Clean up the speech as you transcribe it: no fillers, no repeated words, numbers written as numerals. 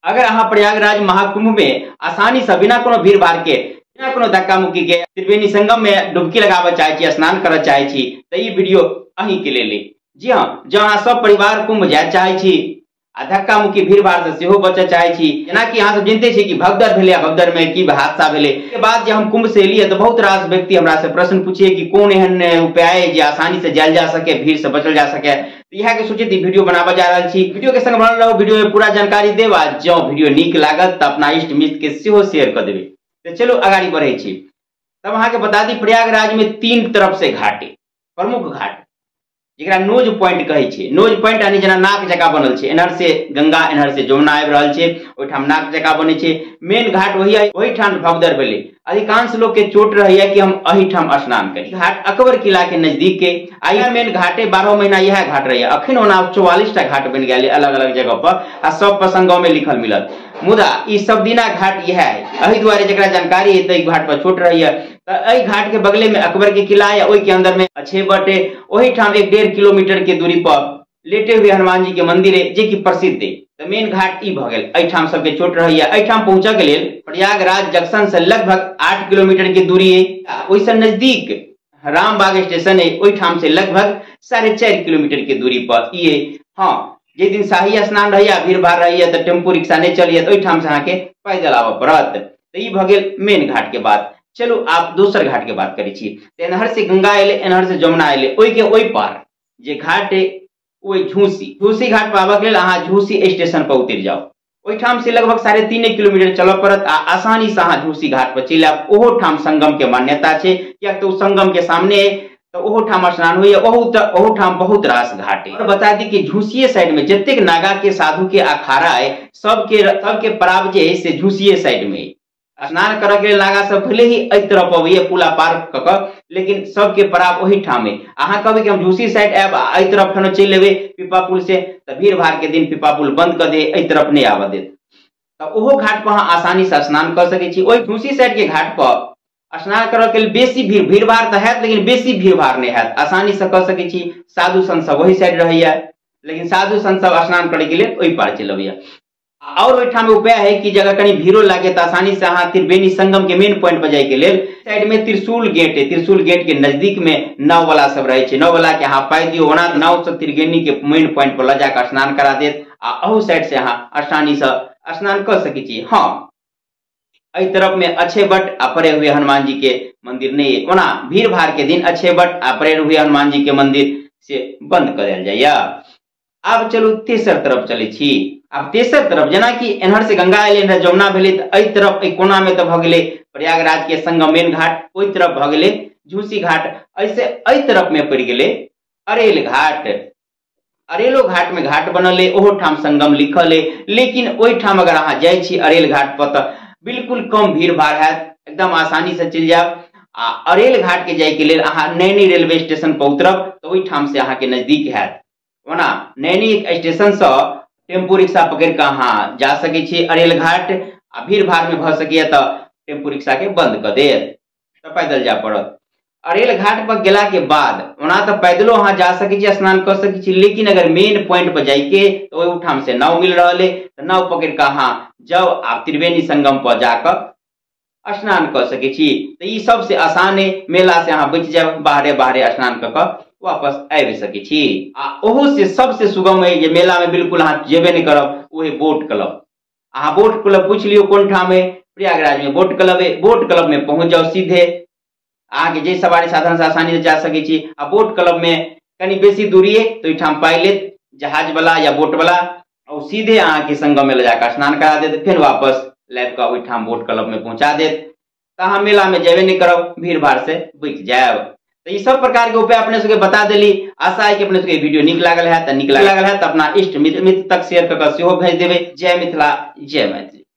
अगर अहाँ प्रयागराज महाकुंभ में आसानी से बिना कोनो भीड़ भाड़ के, बिना कोनो धक्का मुक्की के त्रिवेणी संगम में डुबकी लगाबऽ चाहे छी, स्नान करऽ चाहे छी, तऽ ई वीडियो अहीं के लेल। जी हाँ, जँ अहाँ सब परिवार कुंभ जाय चाहे छी आ धक्का मुक्की भीड़ भाड़ से सेहो बचऽ चाहे छी, जेनाकि अहाँ सब जानते छी कि भगदड़ भेलै आ भगदड़ में की हादसा भेलै। के बाद जे हम कुंभ से एलियै तऽ बहुत रास व्यक्ति हमरा से प्रश्न पूछिए कि कोन एहन उपाय है जे आसानी से जायल जा सके, भीड़ से बचल जा सके। इएह के सोचित वीडियो बनाबऽ जा रहल छी। वीडियो के संग बनल रहू, वीडियो में पूरा जानकारी देब आ जँ वीडियो नीक लागत तऽ अपना इष्ट मित्र के सेहो शेयर कऽ देबै। तऽ चलू अगाड़ी बढ़ै छी। तब अहाँके बता दी, प्रयागराज में तीन तरफ से घाट, प्रमुख घाट जकरा नोज पॉइंट कहै छै। नोज पॉइंट यानी जेना नाक जकाँ बनल छै, एन्हर से गंगा एन्हर से जमुना आबि रहल छै, ओहिठाम नाक जकाँ बनै छै। मेन घाट वही है, ओहिठाम भगदड़ भेलै। अधिकांश लोग के चोट रहैया कि हम एहिठाम स्नान करी। घाट अकबर किला के नजदीक के आ इएह मेन घाटे, 12 महीना इएह घाट रहैया। अखन ओना 44 टा घाट बनि गेल अलग अलग जगह पर आ सब पर संगम में लिखल मिलत, मुदा ई सब दिना घाट इएह है। एहि दुआरे जकरा जानकारी है तऽ घाट पर चोट रहैया। तऽ एहि घाट के बगले में अकबर के किला है, ओहि के अंदर में अच्छे बटे ओहिठाम 1.5 किलोमीटर के दूरी पर लेटे हुए हनुमान जी के मंदिर है जे कि प्रसिद्ध है। तऽ मेन घाट ई भऽ गेल, एहिठाम सबके चोट रहैया। एहिठाम पहुंचऽ के लेल प्रयागराज जंक्शन से लगभग 8 किलोमीटर के दूरी है। ओहिसँ नजदीक रामबाग स्टेशन है, ओहिठाम से लगभग 4.5 किलोमीटर के दूरी पर ई है। हाँ, जे दिन शाही स्नान रहैया, भीड़ भाड़ रहैया तऽ टेम्पू रिक्शा नहि चलैया, तऽ ओहिठाम से अहाँके पैदल आबऽ पड़त। तऽ ई भऽ गेल मेन घाट के बात। चलू आप दोसर घाट के बात करै छी। एन्हर से गंगा एलै, एन्हर से जमुना एलै, ओहिके ओहि पार जे घाट है ओहि झूसी। झूसी घाट पर आबऽ के लेल अहाँ झूसी स्टेशन पर उतरि जाउ। ओहिठाम से लगभग 3.5 किलोमीटर चलऽ पड़त आ आसानी से अहाँ झूसी घाट पर चलि आयब। ओहो ठाम संगम के मान्यता छै, कियाक तऽ ओ संगम के सामने है, तऽ ओहो ठाम स्नान होइया। ओहो ठाम बहुत रास घाट है। और बता दी कि झूसिए साइड में जतेक नागा के साधु के अखाड़ा है, सबके पराब जे है से झूसिए साइड में है। स्नान करऽ के लेल नागा सब भले ही एहि तरफ अबैया पुला पार कऽ कऽ, लेकिन सबके पराब ओहि ठाम है। अहाँ कहबै कि हम झूसी साइड आयब आ एहि तरफ फेनो चलि एबै पीपा पुल से, तऽ भीड़ भाड़ के दिन पीपा पुल बंद कऽ दे, एहि तरफ नहि आबऽ देत। तऽ ओहो घाट पर अहाँ आसानी से स्नान कऽ सकै छी। ओहि झूसी साइड के घाट पर स्नान करऽ के लेल बेसी भीड़ भाड़ तऽ हैत, लेकिन बेसी भीड़ भाड़ नहि हैत, आसानी से कऽ सकै छी। साधु संत सब ओहि साइड रहैया, लेकिन साधु संत सब स्नान करे के लेल ओहि पार चलि अबैया। और ओहिठाम उपाय है कि जगह कनी भीड़ो लागे तऽ आसानी से अहाँ त्रिवेणी संगम के मेन पॉइंट पर जाय के लेल साइड में त्रिशूल गेट है, त्रिशूल गेट के नजदीक में नाव वाला सब रहे छै। नाव वाला के अहाँ पाइ दियौ, ओना नाव से त्रिवेणी के मेन पॉइंट पर लऽ जाकऽ स्नान करा देत आ अहू साइड से अहाँ आसानी से स्नान कऽ सकै छी। हाँ, एहि तरफ में अच्छे बट आ परे हुए हनुमान जी के मंदिर नहीं है। ओना भीड़ भाड़ के दिन अच्छे बट आ परे हुए हनुमान जी के मंदिर से बंद कऽ देल जाइया। आब चलू तेसर तरफ चलै छी। आब तेसर तरफ जेनाकि एन्हर से गंगा एलै, एन्हर जमुना भेलै, तऽ एहि तरफ एहि कोना में तऽ भऽ गेलै प्रयागराज के संगम मेन घाट, ओहि तरफ भऽ गेलै झूसी घाट, ऐसे एहि तरफ में पड़ि गेलै अरेल घाट। अरेलो घाट में घाट बनल है, ओहो ठाम संगम लिखल है, लेकिन ओहिठाम अगर अहाँ जाइ छी अरेल घाट पर तऽ बिल्कुल कम भीड़ भाड़ हैत, एकदम आसानी से चलि जायब। आ अरेल घाट के जाय के लेल अहाँ नैनी रेलवे स्टेशन पर उतरब तऽ ओहिठाम से अहाँके नजदीक हैत। ओना नैनी स्टेशन से टेम्पू रिक्शा पकड़ि कऽ अहाँ जा सकै छी अरेल घाट, आ भीड़ भाड़ में भऽ सकैया तऽ टेम्पू रिक्शा के बंद कऽ देत, तऽ पैदल जाय पड़त। अरेल घाट पर गेला के बाद ओना तऽ पैदलो अहाँ जा सकै छी, स्नान कऽ सकै छी, लेकिन अगर मेन पॉइंट पर जाइके तऽ ओहिठाम से नाव मिल रहल है, तऽ नाव पकड़ि कऽ अहाँ जाउ आ त्रिवेणी संगम पर जाकऽ स्नान कऽ सकै छी। तऽ ई सबसे आसान है, मेला से अहाँ बचि जायब, बाहरे बाहरे स्नान कऽ कऽ वापस आबि सकै छी। आ ओहो से सबसे सुगम है जे मेला में बिल्कुल अहाँ जेबे नहि करब, ओ है बोट क्लब। अहाँ बोट क्लब पूछि लियौ कोन ठाम है, प्रयागराज में बोट क्लब है, बोट क्लब में पहुंच जाउ सीधे, अहाँके जे सवारी साधन से आसानी से जा सकै छी। आ बोट क्लब में कनि बेसी दूरी है तऽ ओहिठाम पाइ लेत जहाज वाला या बोट वाला, और सीधे अहाँके संगम में लऽ जाकऽ स्नान करा देत, फेर वापस लाबि कऽ ओहिठाम बोट क्लब में पहुंचा देत। तऽ अहाँ मेला में जेबे नहि करब, भीड़ भाड़ से बचि जायब। तऽ ई सब प्रकार के उपाय अपने सबके बता देली। आशा है कि अपने सबके वीडियो नीक लागल है, तऽ नीक लागल है तऽ अपना इष्ट मित्र तक शेयर कऽ कऽ सेहो भेज देबै। जय मिथिला, जय मैथिली।